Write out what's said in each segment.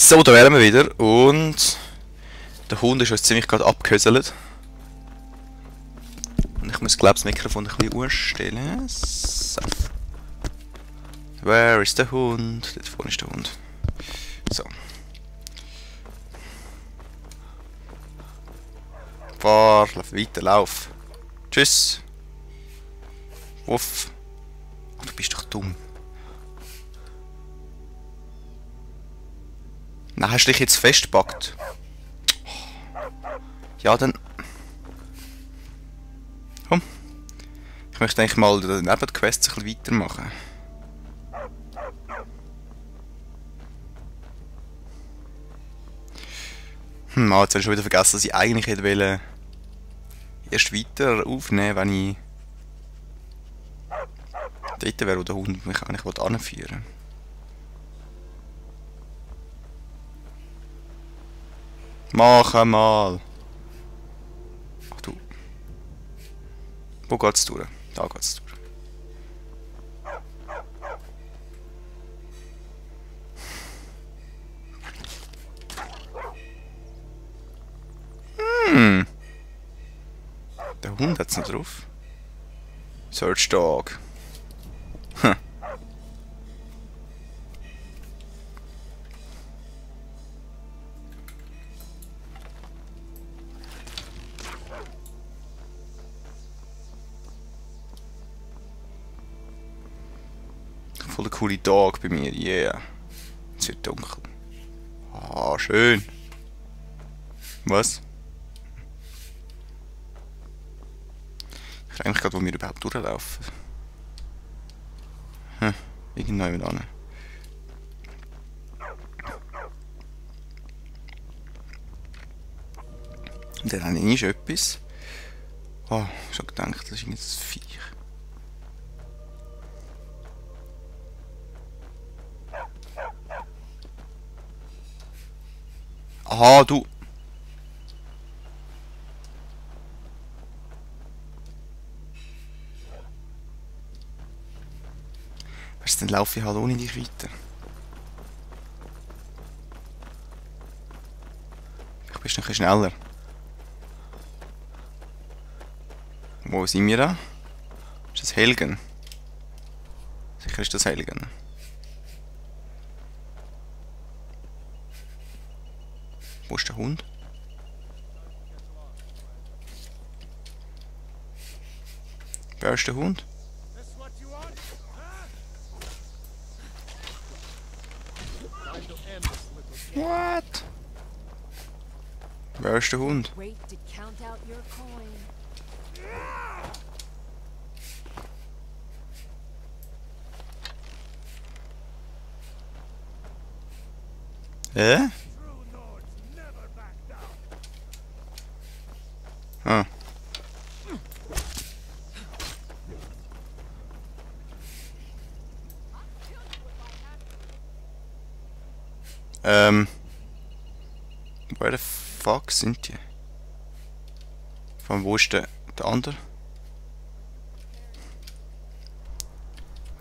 So, da wären wir wieder und der Hund ist uns ziemlich gerade abgehöselt. Und ich muss, glaube ich, das Mikrofon ein bisschen ausstellen. So. Where is the Hund? Dort vorne ist der Hund. So. Fahr, lauf weiter, lauf. Tschüss. Wuff. Oh, du bist doch dumm. Nein, hast du dich jetzt festgepackt? Ja, dann... Komm. Ich möchte eigentlich mal neben der Quest ein bisschen weitermachen. Jetzt habe ich schon wieder vergessen, dass ich eigentlich hätte wollen erst weiter aufnehmen, wenn ich dort wäre, wo der Hund mich eigentlich anführen will. Mach mal! Ach du. Wo geht's durch? Da geht's durch. Der Hund hat's noch drauf. Search Dog. Hm. Voll der coole Dog bei mir, yeah. Es wird dunkel. Ah, schön. Was? Ich frage mich gerade, wo wir überhaupt durchlaufen. Hm, irgendwann an. Und dann habe ich etwas. Oh, schon gedacht, das ist irgendein Viech. Aha, du. Weißt du, dann laufe ich halt ohne dich weiter. Ich bin noch ein bisschen schneller. Wo sind wir da? Ist das Helgen? Sicher ist das Helgen. Wo ist der Hund? Wer ist der Hund? What? Wer ist der Hund? Hä? Ah. Where the fuck sind die? Von wo ist der andere?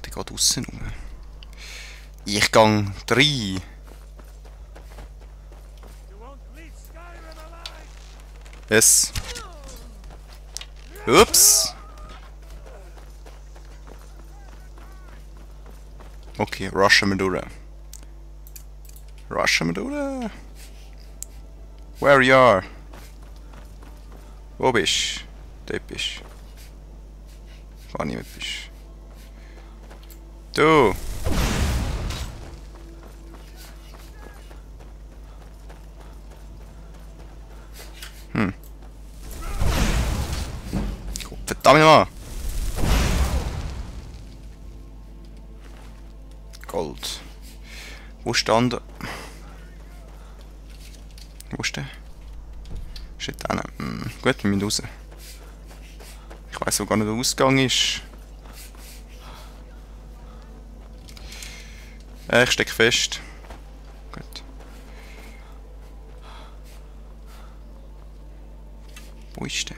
Der geht aussen rum. Ich gang 3. Yes. Ups. Okay, rushen wir durch. Rushen wir durch. Where you are? Wo bist du? Dort bist du. Gar nicht mehr bist. Du! Verdammt nochmal! Gold. Wo stand er? Wo ist der? Ist dort hinten. Gut, wir müssen raus. Ich weiss, wo gar nicht der Ausgang ist. Ich stecke fest. Gut. Wo ist der?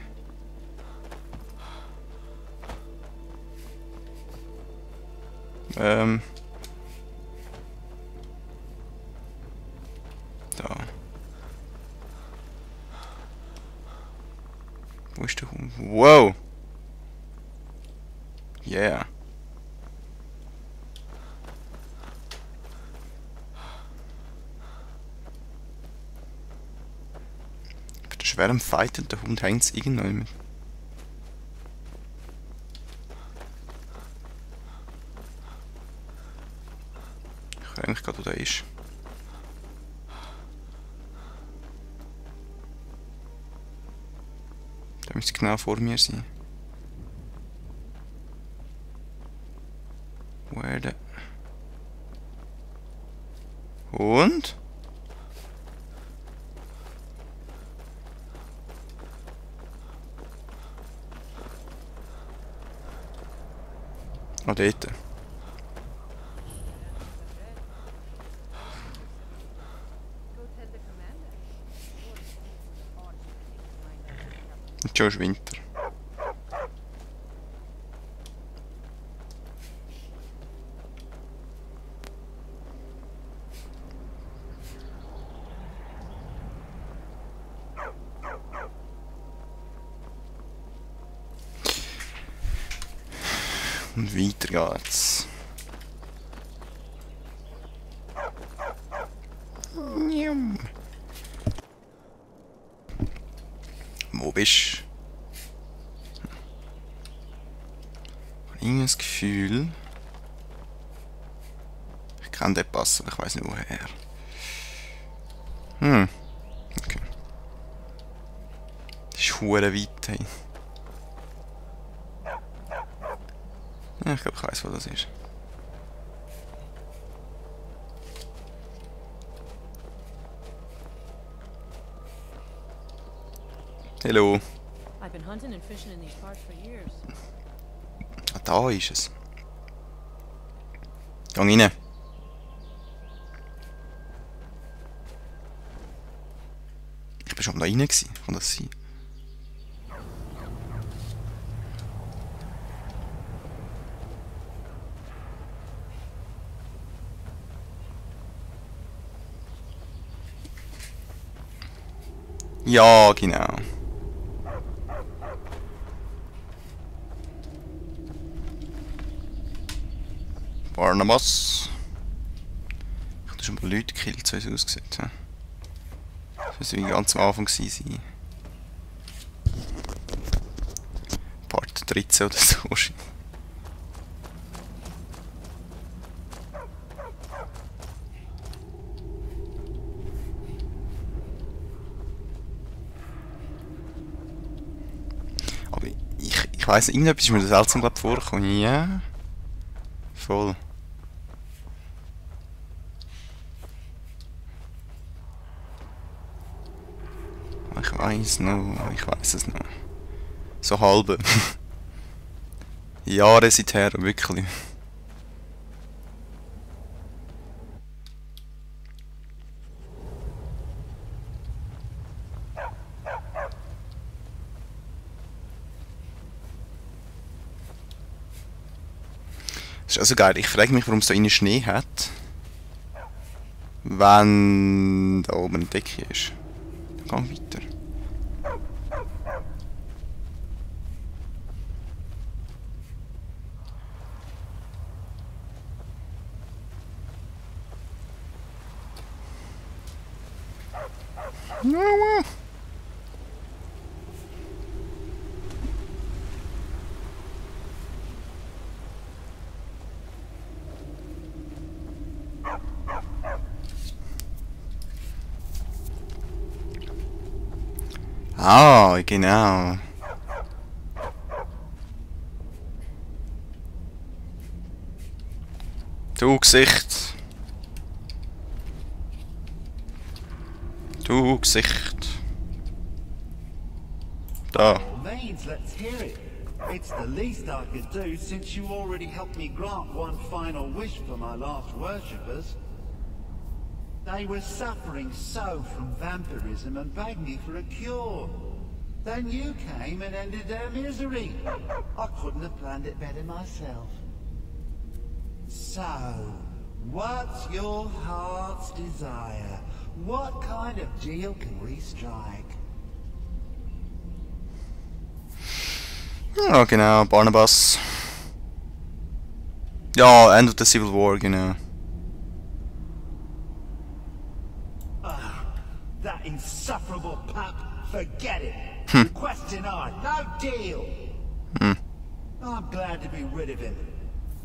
Wo ist der Hund? Wow! Yeah! Bei der schweren Fight und der Hund hängt es irgendwann. Ich weiß eigentlich gerade, wo der ist. Der müsste genau vor mir sein. Where the... Und? Ah, dort. Und schon ist Winter. Und weiter geht's. Wo bist du? Ich habe irgendwie das Gefühl... Ich kenne den Pass, aber ich weiß nicht woher. Okay. Das ist verdammt weit. Hey. Ja, ich glaube, ich weiß, wo das ist. Hallo. I've been hunting and fishing in these parts for years. Ah, da ist es. Geh rein. Ich bin schon da rein gewesen. Kann das sein? Ja, genau. Barnabas. Ich habe schon mal Leute gekillt, so wie es aussieht. Das müsste wie ganz am Anfang sein. Part 13 oder so. Aber ich weiss, irgendetwas ist mir seltsam gerade vorgekommen. Ja. Voll. Ich weiss es noch. So halbe. Jahre seither, wirklich. Das ist also geil. Ich frage mich, warum es da innen Schnee hat. Wenn da oben eine Decke ist. Dann geh weiter. Ah, genau. Du Gesicht. Du Gesicht. Da. Mains, let's hear it. It's the least I could do since you already helped me grant one final wish for my last worshippers. They were suffering so from vampirism and begged me for a cure. Then you came and ended their misery. I couldn't have planned it better myself. So, what's your heart's desire? What kind of deal can we strike? Ja, genau, Barnabas. Ja, End of the Civil War, genau. That insufferable pup, forget it. Request denied, no deal. I'm glad to be rid of him,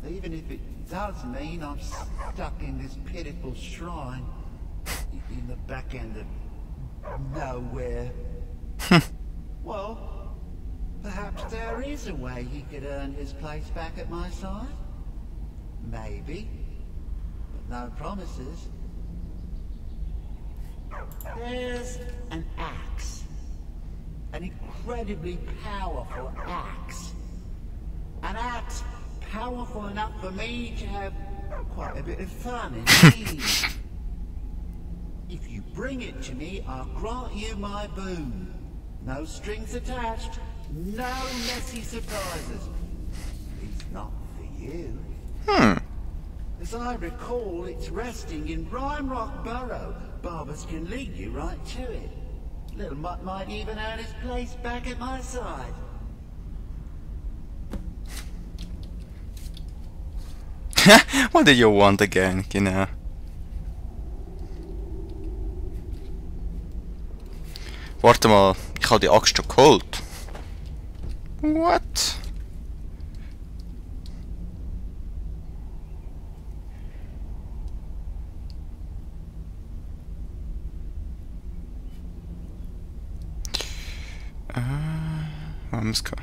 even if it does mean I'm stuck in this pitiful shrine in the back end of nowhere. Well, perhaps there is a way he could earn his place back at my side. Maybe, but no promises. There's an axe. An incredibly powerful axe. An axe powerful enough for me to have quite a bit of fun indeed. If you bring it to me, I'll grant you my boon. No strings attached, no messy surprises. At least not for you. As I recall, it's resting in Rime Rock Burrow. Barbers can lead you right to it. Little Mutt might even earn his place back at my side. What do you want again, genau. Warte mal, ich habe die Axt schon geholt. What? Wo haben wir es gehabt?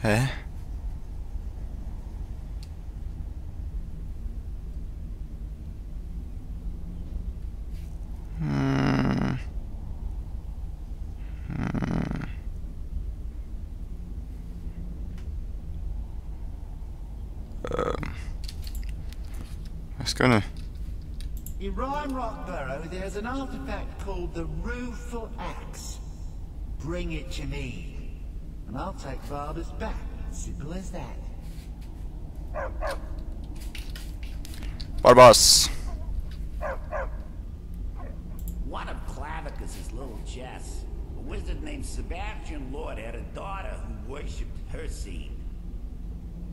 Hä? Weiß gar nicht. In Rime Rock Burrow, there's an artifact called the Rueful Axe. Bring it to me, and I'll take Barbers back. Simple as that. Barbas. One of Clavicus's little Jess, a wizard named Sebastian Lord, had a daughter who worshipped her seed.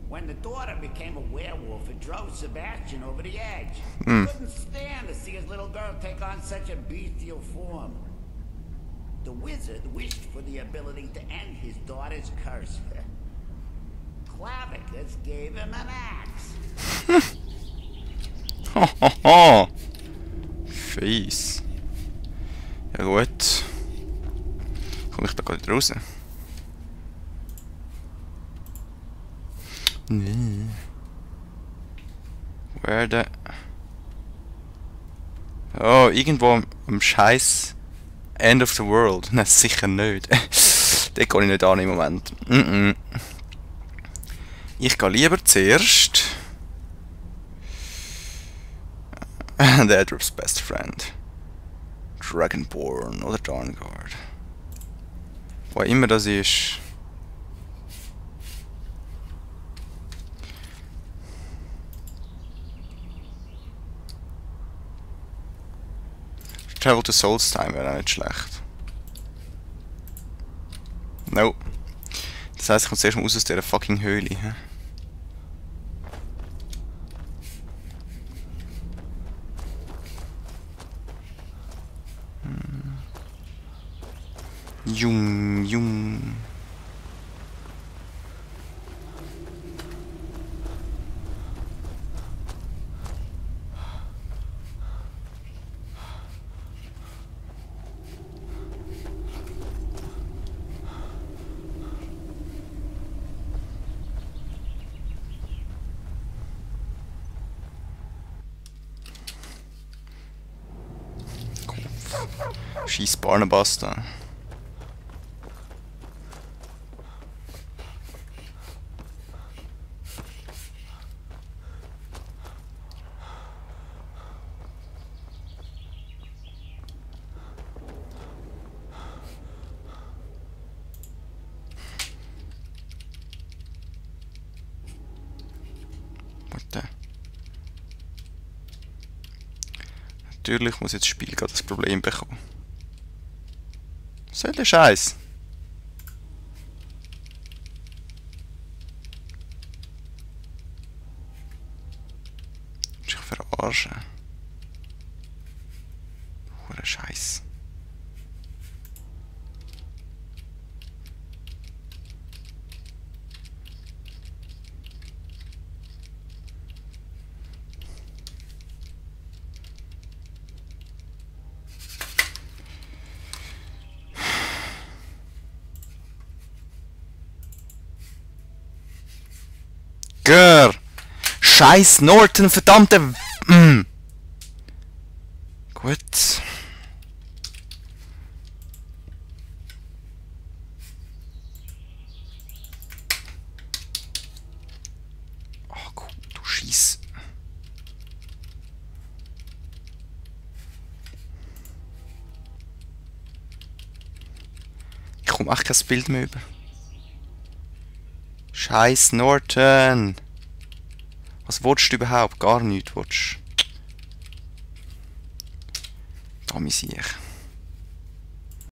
When the daughter became a werewolf, it drove Sebastian over the edge. He couldn't stand to see his little girl take on such a bestial form. The wizard wished for the ability to end his daughter's curse. Clavicus gave him an axe. Hohoho. Fies. Ja gut. Komme ich da gerade raus? Nee. Where the... Oh, irgendwo am scheiß End of the World. Nein, sicher nicht. Den kann ich nicht an im Moment. Ich gehe lieber zuerst... The Edward's best friend. Dragonborn oder Dawnguard. Wo immer das ist. Travel to Solstheim wäre auch nicht schlecht. No. Das heisst, ich komme zuerst mal raus aus dieser fucking Höhle. He? Jung. Scheiß Barnabas da. Warte. Natürlich muss jetzt das Spiel gerade das Problem bekommen. Was soll der Scheiß? Ich verarsche. Hure Scheiß. Gör! Scheiß Norton, verdammte... Gut. Oh, gut, du Scheiß. Ich komme echt kein Bild mehr über. Scheiß Norton! Was willst du überhaupt? Gar nichts willst du. Da muss ich.